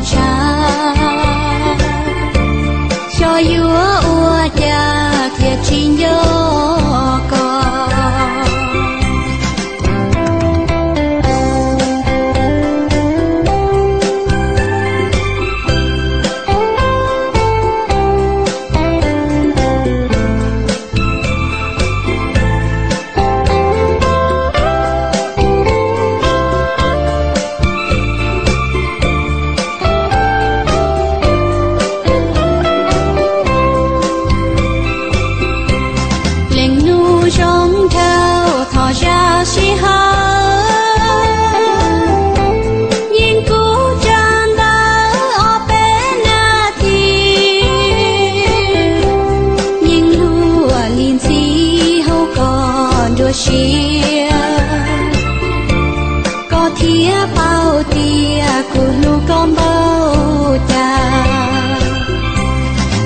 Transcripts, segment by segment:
tshaj, xyov yuav ua cas thiaj tsis nco koj. Leej nus zoo dhau thov zam sij hawm, yeej kuj tsa ntawm ob peb nas this, yeej luag li ntxhi hauv koj nruab siab, koj thiaj paub tias kuv hlub koj npaum cas.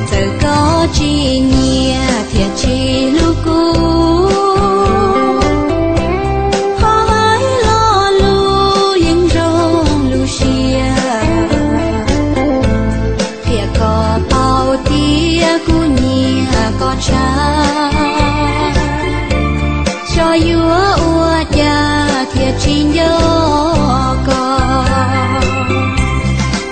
Txawm koj tsis nyiam thiab tsis hlub kuv, qhov hais lo lus yeej zoo lub siab, qhia koj paub tias kuv nyiam koj tshaj, xyov yuav ua cas thiaj tsis nco koj,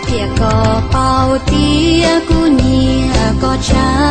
qhia koj paub tias kuv nyiam koj tshaj.